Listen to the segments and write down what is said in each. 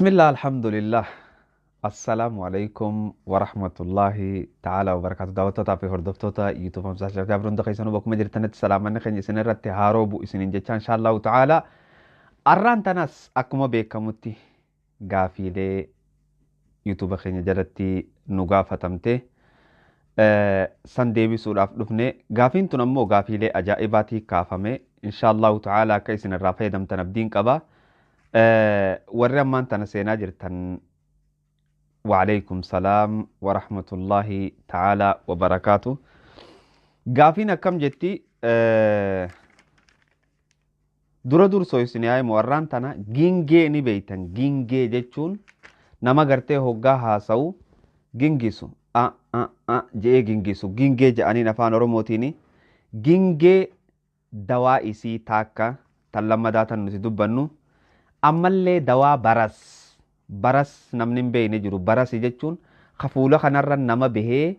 Bismillah, alhamdulillah. Assalaamu alaikum wa rahmatullahi ta'ala wa barakaatu. Daawwattootaa fi hordoftoota YouTube Hamzaa Shafii Abruun keessanuu bakkuma jirtanitti salaamanni keenya isin irratti haaroo bu'u isiniin jecha inshaallahu ta'ala. Arraan tanas akkuma beekamutti gaafiilee YouTube keenya jalatti nu gaafatamte san deebisuudhaaf dhufne. Gaafiin tun ammoo gaafiilee ajaa'ibaatii kaafame inshaallahu ta'ala akka isin irraa fayyadamtan abdiin qaba. Warri ammaan tana seenaa jirtan, وعليكم السلام ورحمة الله تعالى وبركاته. Gaafiin akkam jetti? Dura dursoo isin yaa'e warraan tana gingee ni beeytan. Gingee jechuun nama gartee hoggaa haasa'u gingisu, a a a je'ee gingisu, gingee je'aniin afaan Oromootiin. Gingee dawaa isii taakka tan lammadaa tan nuti dubbannu ammallee dawaa baras. Baras namni hin beekne jiru. Barasi jechuun fuula kanarra nama bahee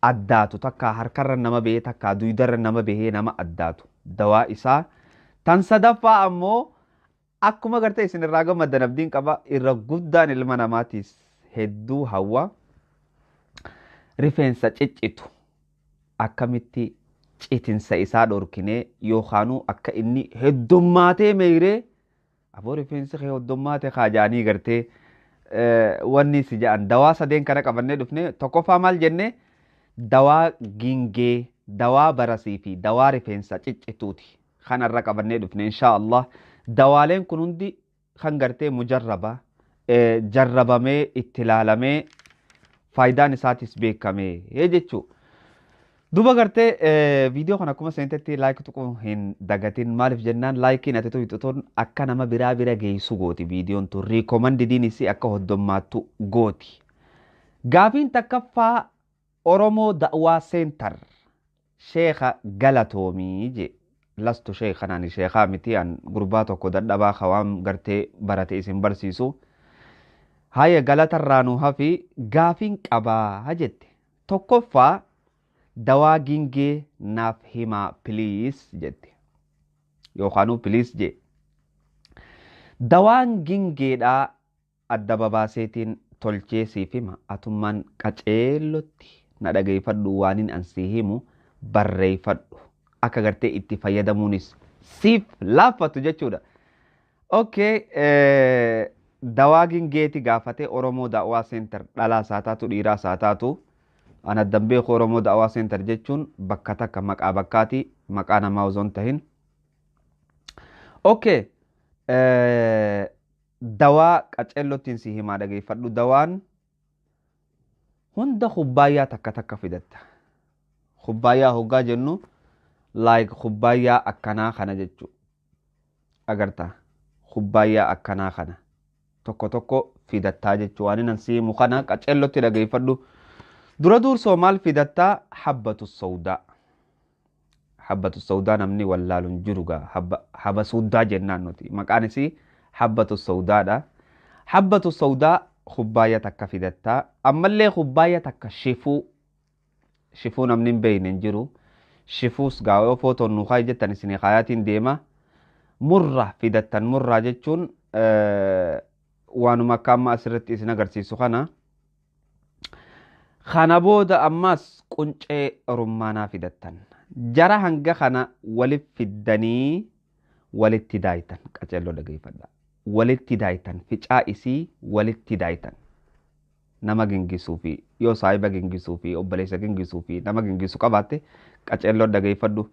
addaatu, takka harkarra nama bahee, takka duydarra nama bahee nama addaatu, dawaa isaa. Tan sadaffaa ammoo akkuma gartee isin irraa gammaddan abdiin qaba. Irra guddaan ilma namaatiis hedduu hawwa, rifeensa ciccitu akkamitti citinsa isaa dhorkinee yookaanuu akka inni heddummaatee meeyree aboo rifeensi kee heddummaate kaajaanii gartee wanni si jedhan, dawaa sadeen kana qabannee dhufne. Tokkoffaa maal jenne? Dawaa gingee, dawaa barasii fi dawaa rifeensa ciccituuti kanarra qabannee dhufne insha Allah. Dawaaleen kun hundi kan gartee mujarraba, jarrabamee, itti ilaalamee, faayidaan isaatis beekamee jechuu. Duba gartee viidiyoo kana akkuma seentetti like tuquu hin dagatin. Maaliif jennaan, likeiin ati tuqxuun akka nama biraa bira geessu gooti. Viidiyoon tun recommendediinis akka hoddommaattu gooti. Gaafiin takkaffaa Oromoo Da'waa Center, sheeka galatoomii je. Lastu sheekan, ani sheekaa miti, an gurbaa tokko dadhabaa waan gartee barate isin barsiisu. Haya, galatarraa nu hafi, gaafiin qabaa jette. Tokkoffaa dawaa gingee naaf himaa please jette. Yookaanuu please je. Dawaan gingeedhaa adda babaaseetiin tolchee siif hima. Atummaan qaceellotti na dhageeffadhu, waanin an sii himu barreeffadhu. Akka gartee itti fayyadamuunis siif laaffatu jechuudha. Okay, dawaa gingeeti gaafatee Oromoo Da'waa Center. Dhalaa isaa taatu, dhiiraa isaa taatu, an addan beeku. Oromoo Da'waa Center jechuun bakka takka, maqaa bakkaati, maqaa namaa osoo hin tahin. Okay, dawaa qaceellottiin si himaa, dhageeffadhu. Dawaan hunda kubbaayyaa takka takka fidatta. Kubbaayyaa hoggaa jennu like kubbaayyaa akkanaa kana jechuu. Agartaa, kubbaayyaa akkanaa kana tokko tokko fidattaa jechuu. Waan inni si himu kana qaceellotti dhageeffadhu. Dura dursoo maal fidattaa? Habbatu sawdaa. Habbatu sawdaa namni wallaalu hin jiru gaa. Haba suuddaa jennaan nuti. Maqaan isii habbatu sawdaadha. Habbatu sawdaa kubbaayyaa takka fidattaa. Ammallee kubbaayyaa takka shifuu. Shifuu namni hin beekne hin jiru. Shifuus gaa yoo footoon nu kaayi jettan isinii kaayaatiin deema. Murra fidattan. Murraa jechuun waanuma akka amma asirratti isin agarsiisu kana. Kana booda ammas quncee rummaanaa fidattan. Jara hanga kana walif fiddanii walitti daayitan. Qaceelloo dhageeffadha. Walitti daayitan. Ficaa isii walitti daayitan. Nama gingisuu fi yoo saahiba gingisuu fi obboleessa gingisuu fi nama gingisu qabaatte, qaceelloo dhageeffadhu.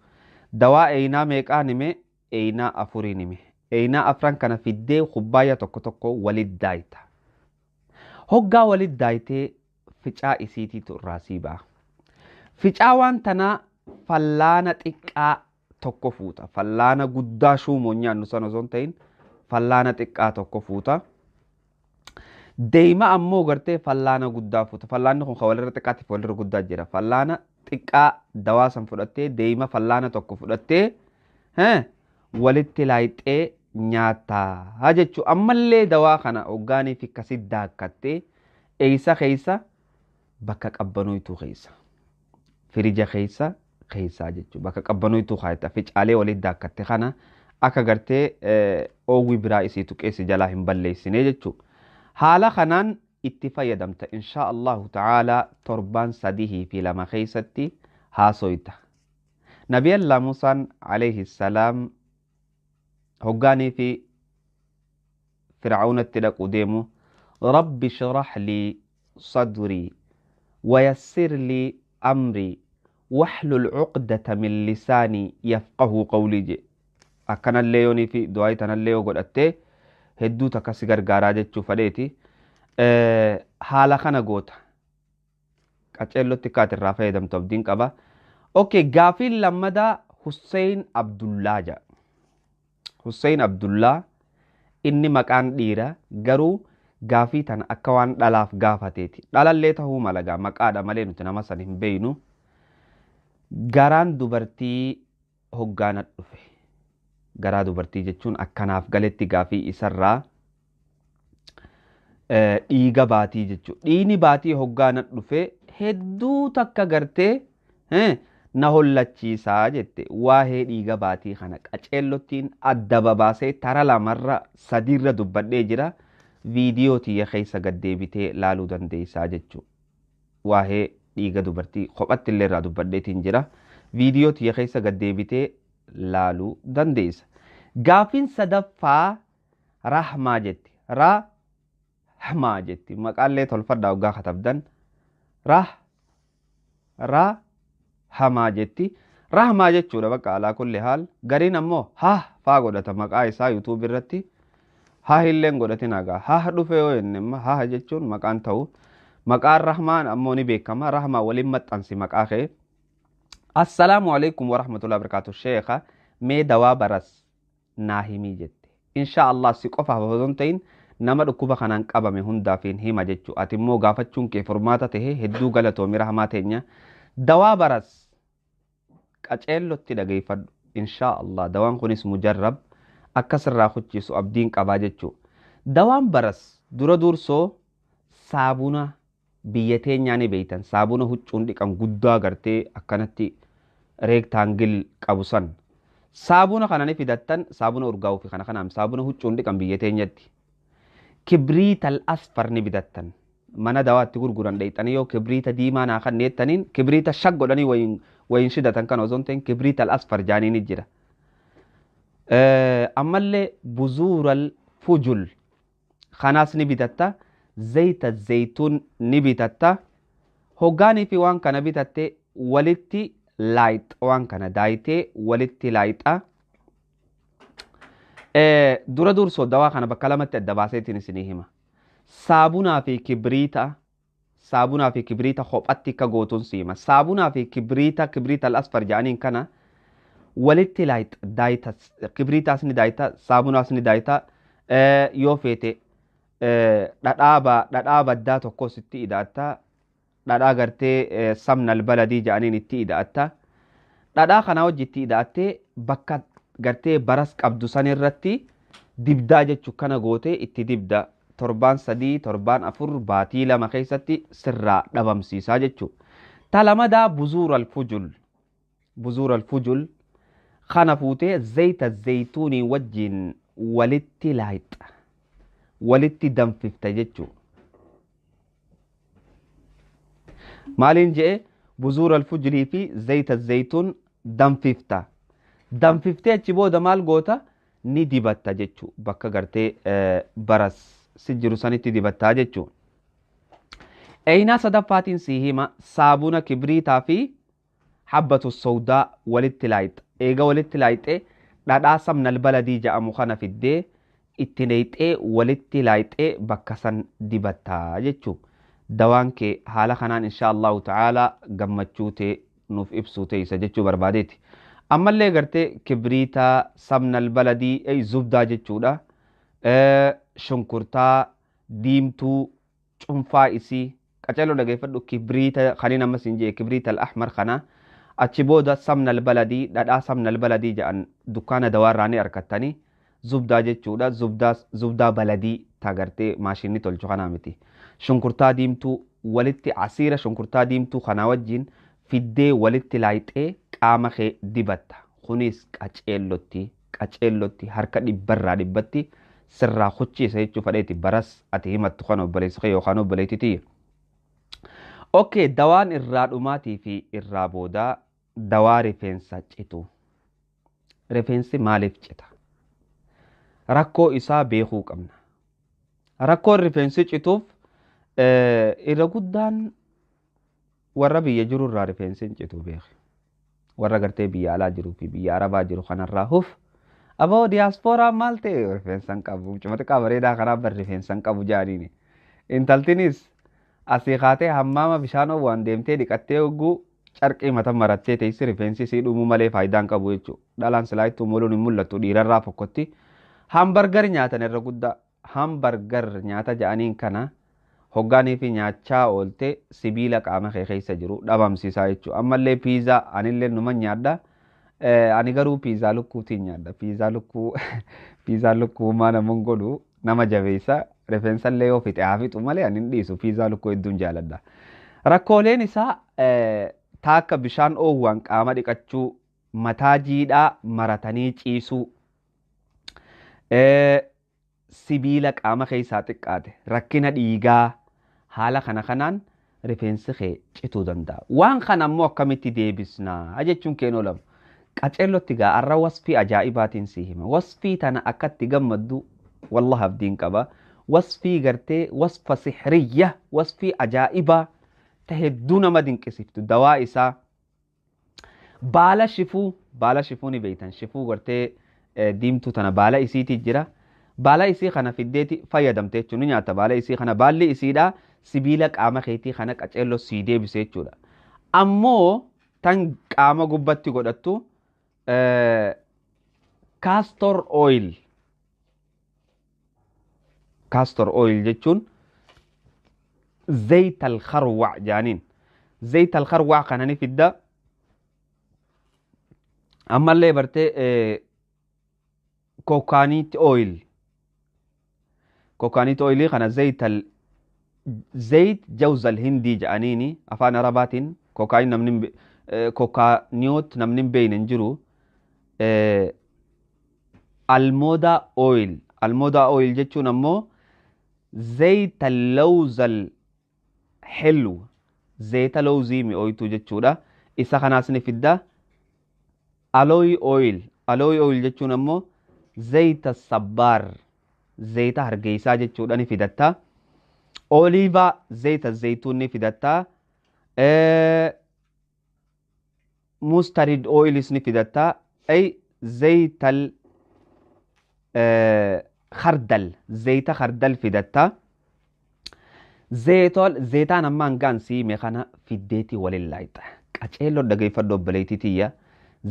Dawaa eeyinaa meeqaan hime? Eeyinaa afuriin hime. Eeyinaa afran kana fiddee kubbaayyaa tokko tokko walitti daayita. Hoggaa walitti daayitee ficaa isiitiitu irraa sii ba'a. Ficaa waan tanaa fallaana xiqqaa tokko fuuta. Fallaana guddaa shuumoon nyaannu sana osoo hin ta'in, fallaana xiqqaa tokko fuuta. Deema ammoo gartee fallaana guddaa fuuta. Fallaanni kun kan walirra xiqqaatiif walirra guddaa jira. Fallaana xiqqaa dawaa san fudhattee, deema fallaana tokko fudhattee walitti laayixee nyaataa jechuudha. Ammallee dawaa kana hoggaanii fi akkasitti daakkattee eeysa keessa? Bakka qabbanooytuu keessa. Firija keessa keessaa jechuudha. Bakka qabbanooytuu kaayetta. Ficaalee walitti daakkatte kana akka gartee oowwi biraa isii tuqee si jalaa hin balleessine jechuudha. Haala kanaan itti fayyadamta insha Allahu ta'ala torbaan 3 fi 2 keessatti haasoyta. Nabi Allah Musaan alayhi salaam hoggaanii fi Fir'aawnatti dhaqu deemu Rabbi shrah lii sadrii wayassir lii amrii wahlul uqdata min lisaanii yafqahu qawlii jedhe. Akkanallee yoonii fi du'aa tanallee yoo godhattee hedduu takka si gargaaraa jechuu fadheeti. Haala kana goota. Qaceellotti akka irraa fayyadamtu abdiin qaba. Okay, gaafiin lammadaa Hussein Abdullaa jedha. Hussein Abdullaa inni maqaan dhiira garuu gaafii tana akka waan dhalaaf gaafateeti. Dhalallee ta'uu mala gaa maqaadha malee nuti nama san hin beeynu. Garaan dubartii hoggaana dhufe. Garaa dubartii jechuun akkanaaf galetti gaafii isarraa dhiiga baatii jechuudha. Dhiigni baatii hoggaana dhufe hedduu takka gartee na hollachiisaa jette. Waa'ee dhiiga baatii kana qaceellottiin adda babaasee tara 2 3 dubbadhee jira. Viidiyoo tiyya keessa gad deebitee laaluu dandeessaa jechuudha. Waa'ee dhiiga dubartii kophatti illee irraa dubbadheetiin jira. Viidiyoo tiyya keessa gad deebitee laaluu dandeessa. Gaafiin sadaffaa Rahmaa jetti. Rahmaa jetti. Maqaallee tolfadhaa hoggaa katabdan. Rahmaa jetti. Rahmaa jechuudha bakka alaa kulli haal. Gariin ammoo ha faa godhata maqaa isaa YouTube irratti. Ha illeen godhatin hagaa. Ha dhufe yoo jenne amma ha jechuun maqaan ta'u. Maqaan Rahmaan ammoo ni beekama. Rahmaa waliin maxxansi maqaa kee. Assalaamu alaikum warahmatullahi wabarakatuh. Sheekha mee dawaa baras naa himii jette. Insha Allah si qofaaf osoo hin ta'in nama dhukkuba kanaan qabame hundaaf hin hima jechuu. Ati immoo gaafachuun kee furmaata tahe hedduu galatoomi Rahmaa teenya. Dawaa baras qaceellotti dhageeffadhu. Insha Allah dawaan kunis mujarrab akkasirraa kuchiisu abdiin qabaa jechuu. Dawaan baras dura dursoo saabuna biyya teenyaa ni beeytan. Saabuna huccuun dhiqan guddaa gartee akkanatti reektaangil qabu san. Saabuna kana ni fidattan saabuna urgaa'uu fi kana kanaan saabuna huccuun dhiqan biyya teenyatti. Kibriital asfar ni bitattan. Mana dawaatti gurguran dheeyxanii yoo kibriita diimaa naa kan neettaniin kibriita shag godhanii wayin shidatan kan osoo hin ta'in kibriital asfar jaanii ni jira. Ammallee buzuural fujul kanaas ni bitatta. Zayita zayituun ni bitatta. Hoggaanii fi waan kana bitatte walitti laayixa waan kana daayitee walitti laayixa. Dura dursoo dawaa kana bakka lamatti adda baaseetiin isinii hima. Saabunaa fi kibriita saabunaa fi kibriita kophatti akka gootuun si hima. Saabunaa fi kibriita kibriita al-asfar jedhaniin kana walitti laayixa daayita kibriitaas ni daayita saabunaas ni daayita yoo feete dhadhaa baddaa tokkos itti ida'atta. Dhadhaa gartee samnal baladii jedhaniin itti ida'atta. Dhadhaa kanaa wajji itti ida'attee bakka gartee baras qabdu san irratti dibdaa jechuu kana gootee itti dibda. Torbaan 3 torbaan 4 baatii 2 keessatti sirraa dhabamsiisaa jechuu. Talamadaa buzuural fujul. Buzuural fujul kana fuutee zayita zayituunii wajjin walitti laayixa. Walitti danfifta jechuu. Maaliin je'e buzuural fujulii fi zayita zayituun danfifta. Danfiftee achi booda maal goota ni dibatta jechuu. Bakka gartee baras si jiru sanitti dibattaa jechuu. Eenaa sadaffaatiin si hima saabuna kibriitaa fi habbatu sawdaa walitti laayixa. Eega walitti laayixee dhadhaa samnal baladii jedhamu kana fiddee itti neeyxee walitti laayixee bakka san dibattaa jechuu. Dawaan kee haala kanaan insha Allahu ta'ala gammachuu ta'e nuuf ibsuu ta'e isa jechuu barbaadeeti. Ammallee gartee kibriitaa samnal baladii zubdaa jechuudha. Shunkurtaa diimtuu cuunfaa isii qaceeloo dhageeffadhu kibriita kaniin ammas hin jee kibriita al-ahmar kana achi booda samnal baladii dhadhaa samnal baladii jedhan dukkaana dawaarraa ni argattanii zubdaa jechuudha. Zubdaa baladii tagartee maashinni tolchu kanaa miti. Shunkurtaa diimtuu walitti asiira shunkurtaa diimtuu kanaa wajjin fiddee walitti laayixee qaama kee dibatta. Kunis qaceellotti harka 100% Sirraa kuchiisa jechuu fedheeti baras ati himattu kan obboleessa kee yookaan obboleettitii. Okay, dawaan irraa dhumaatii fi irraa boodaa dawaa rifeensa citu. Rifeensi maaliif cita? Rakkoo isaa beekuu qabna. Rakkoon rifeensi cituuf irra guddaan warra biyya jiru irraa rifeensi hin citu beeki. Warra gartee biyya alaa jiruu fi biyya arabaa jiru kanarraa huf. Aboo diyaaspooraa maal ta'e rifeensa hin qabu. Cuma xiqqaa bareedaa kanaaf bar rifeensa hin qabu jaaniini. Intaltinis asii kaatee hammaama bishaan oowwaan deemtee dhiqattee hogguu carqii mata marattee teessi rifeensi isii dhumuu malee faayidaa hin qabu jechuudha. Dhalaan silaa ittuu moluun hin mul'attu dhiirarraa fokkotti. Hambargar nyaatan irra guddaa. Hambargar nyaata ja'aniin kana hoggaanii fi nyaachaa oolte sibiila qaama kee keessa jiru dhabamsiisaa jechuudha. Ammallee piizaa anillee numa nyaadha. Ani garuu piizaa lukkuutiin nyaadha. Piizaa lukkuu piizaa lukkuu maa nama hin godhu nama jabeessa. Rifeensallee yoo fixe haa fixu malee ani hin dhiisu piizaa lukkuu hedduun jaaladha. Rakkooleen isaa taakka bishaan oowwaan qaama dhiqachuu, mataa jiidhaa maratanii ciisuu, sibiila qaama keessaa xiqqaate, rakkina dhiigaa haala kana kanaan rifeensi kee cituu danda'a. Waan kana ammoo akkamitti deebisnaa jechuun keen oolamu. Qaceellotti gaa arra wasfii ajaa'ibaatiin si hima. Wasfii tana akkatti gammaddu wallahi abdiin qaba. Wasfii gartee wasfa sixriyya wasfii ajaa'ibaa ta hedduu nama dinqisiiftu dawaa isaa baala shifuu baala shifuu ni beektan shifuu gartee diimtuu tana baala isiitii jira. Baala isii kana fiddeeti fayyadamte jechuun ni nyaata baala isii kana baalli isiidha sibiila qaama keetii kana qaceelloo sii deebise jechuudha. Ammoo tan qaama gubbatti godhattu castor oil castor oil jechuun zayt al-kharwa jaaniin zayt al-kharwa kana ni fidda ammallee bartee coconut oil coconut oilii kana zayt al zayt jawz al-hindi jedhaniini afaan arabaatiin kokaayin namni kokaaniyoot namni hin beekne hin jiru. Almooda oil almooda oil jechuun ammoo zayta lawzal hilw zayta lawzii mi'ooytuu jechuudha. Isa kanaas ni fidda. Aloe oil aloe oil jechuun ammoo zayta sabbaar zayta hargeysaa jechuudha ni fidatta. Oliiva zayta zaytuun ni fidatta. Mustard oilis ni fidatta. Ay zaytal khardal zayta khardal fidatta. Zaytol zaytaan amma hangaan siime kana fiddeetii waliin laayxa. Qaceelloo dhageeffadhu obboleettii tiyya.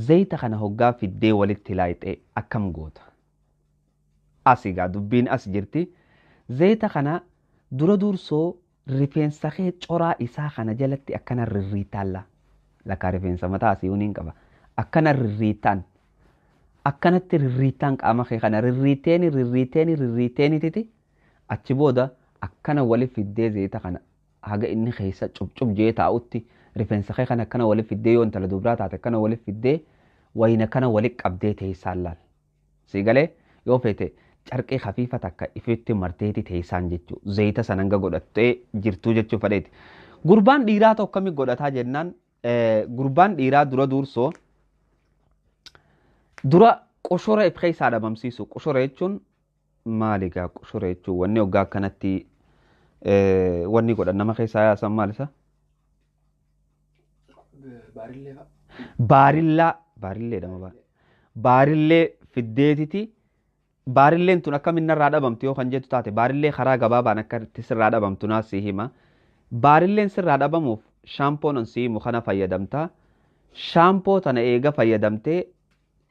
Zayta kana hoggaa fiddee walitti laayxee akkam goota? As egaa dubbiin as jirti. Zayta kana dura dursoo rifeensa kee coraa isaa kana jalatti akkana rirriitaan la. Lakkaa rifeensa mataa asii uniin qaba. Akkana rirriitaan. Akkanatti rirriitaan qaama kee kana rirriiteeni rirriiteeni rirriiteenititi achi booda akkana wali fiddee zayita kana haga inni keessa cubcub jee taa'utti rifeensa kee kana akkana wali fiddee yoo intala dubraa taate akkana wali fiddee wayina kana wali qabdee teessaan laal. Sii galee yoo feete carqii hafiifa takka ifitti marteeti teessaan jechuu zayita sana hanga godhattee jirtuu jechuu fedheeti. Gurbaan dhiiraa tokko akkamii godhataa jennaan gurbaan dhiiraa dura dursoo dura qoshora if keessaa dhabamsiisu. Qoshora jechuun maali egaa qoshora jechuun wanni hoggaa akkanatti wanni godhan nama keessaa yaasan maal isa? Baarillee fa'a. Baarillaa baarillee dhama baarillee fiddeetiti baarilleen tun akkamiin narraa dhabamtu yoo kan jettu taate baarillee karaa gabaabaan akka itti sirraa dhabamtu naas si hima. Baarilleen sirraa dhabamuuf shaampoon an si himu kana fayyadamta. Shaampoo tana eega fayyadamtee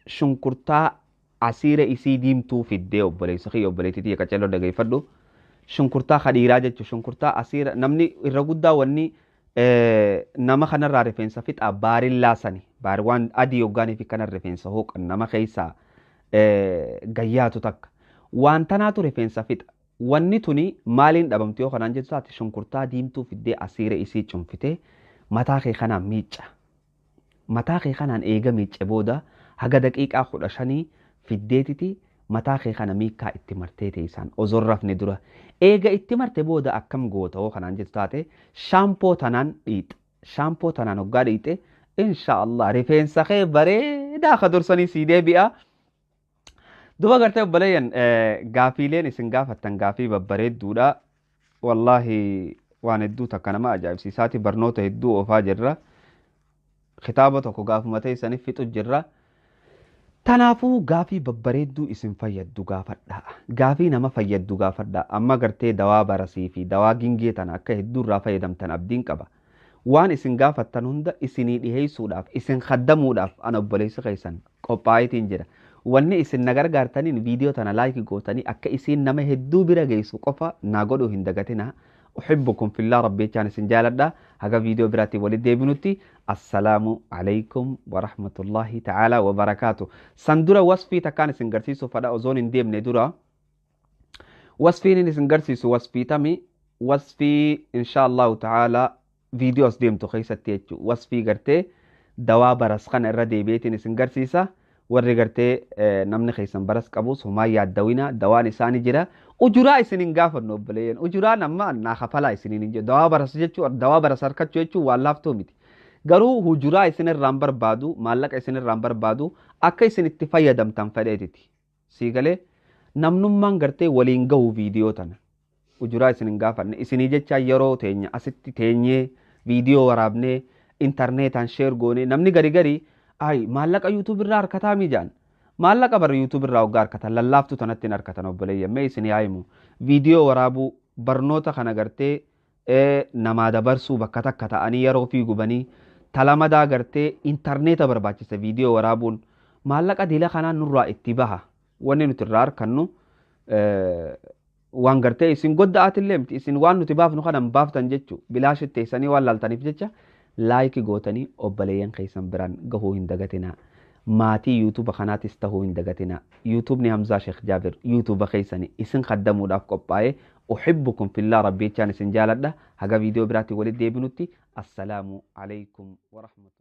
shunkurtaa asiira isii diimtuu fiddee obboleessa kiyya obboleettii tiyya qaceelloo dhageeffadhu. Shunkurtaa kadhiiraa jechuun shunkurtaa asiira namni irra guddaa wanni nama kanarraa rifeensa fixaa baarillaa sani baari waan adii hoggaanii fi kana rifeensa hooqan nama keessaa gayyaatu takka waan tanaatu rifeensa fixa. Wanni tuni maaliin dhabamtu yoo kanaan jettu taate shunkurtaa diimtuu fiddee asiira isii cunfitee mataa kee kanaan miicca. Mataa kee kanaan eega miicce booda haga daqiiqaa 15 fiddeetiti Mataa kee kana miikkaa itti martee teessaan osoo rafne dura. Eega itti marte booda akkam goota hoo kanaan jettu taate, shaampoo tanaan dhiixa. Shaampoo tanaan hoggaa dhiixe, insha Allah rifeensa kee bareedaa ka dursanii sii deebi'a. Duba gartee obboleeyyan, gaafiileen isin gaafattan gaafii babbareedduudha. Wallaahi waan hedduu takka nama ajaa'ibsiisaati, barnoota hedduu oofaa jirra. Kitaaba tokko gaafuma teessaniif fixu jirra. Tanaafuu gaafii babbareedduu isin fayyaddu gaafadhaa. Gaafii nama fayyaddu gaafadhaa. Amma gartee dawaa barasii fi dawaa gingee tana akka hedduu irraa fayyadamtan abdiin qaba. Waan isin gaafattan hunda isinii dhiheessuudhaaf, isin khaddamuudhaaf ana obboleessi keessan qophaa'eetiin jira. Wanni isin na gargaartaniin viidiyoo tana like gootanii akka isiin nama hedduu bira geessu qofa naa godhuu hin dagatinaa. Uhibbukum fillah, rabbi jechaan isin jaaladha. Haga viidiyoo biraatti walitti deebinutti, assalaamu alaykum wa rahmatullahi ta'ala wa barakaatu. San dura wasfii takkaan isin garsiisuu fadha osoon hin deemne dura. Wasfiin inni isin garsiisu wasfii tami? Wasfii insha Allahu ta'ala viidiyoo as deemtu keessatti jechuudha. Wasfii gartee dawaa baras kana irra deebi'eetiin isin garsiisa. Warri gartee namni keessan baras qabus homaa yaaddawina, dawaan isaanii jira. Ujuraa isin hin gaafannu obboleeyyan. Ujuraan amma naa kafalaa isiniin hin jedhu. Dawaa baras jechuun, dawaa baras harkachuu jechuun waan laaftuu miti. Garuu hujuraa isin irraan barbaadu, maallaqa isin irraan barbaadu, akka isin itti fayyadamtan fedheetiti. Sii galee namnummaan gartee waliin gahu viidiyoo tana. Ujuraa isin hin gaafanne. Isinii jecha yeroo teenya asitti teenyee viidiyoo waraabnee intarneetaan share goonee, namni gari gari ay maallaqa YouTube irraa harkataa mi jaan. Maallaqa bara YouTube irraa hoggaa harkatan lallaaftuu tanatti hin harkatan obboleeyyan. Mee isin haa himu. Viidiyoo waraabuu, barnoota kana gartee namaa dabarsuu, bakka takka ta'anii yeroo fi gubanii talamadaa gartee intarneeta barbaachisa viidiyoo waraabuun. Maallaqa dila kanaan nurraa itti baha. Wanni nuti irraa harkannu waan gartee isin godda'aatillee miti, isin waan nuti baafnu kana hin baaftan jechuu, bilaashitti teessanii waan laaltaniif jecha like gootanii obboleeyyan keessan biraan gahuu hin dagatinaa. Maatii yuutuuba kanaatis tahuu hin dagatinaa. Yuutuubni Hamzaa Sheekh Jaabir yuutuuba keessanii isin khaddamuudhaaf qophaa'ee. Uhibbukum fillah, rabbi jechaan isin jaaladha. Haga viidiyoo biraatti walitti deebinutti, assalaamu alaykum wa rahmatullahi.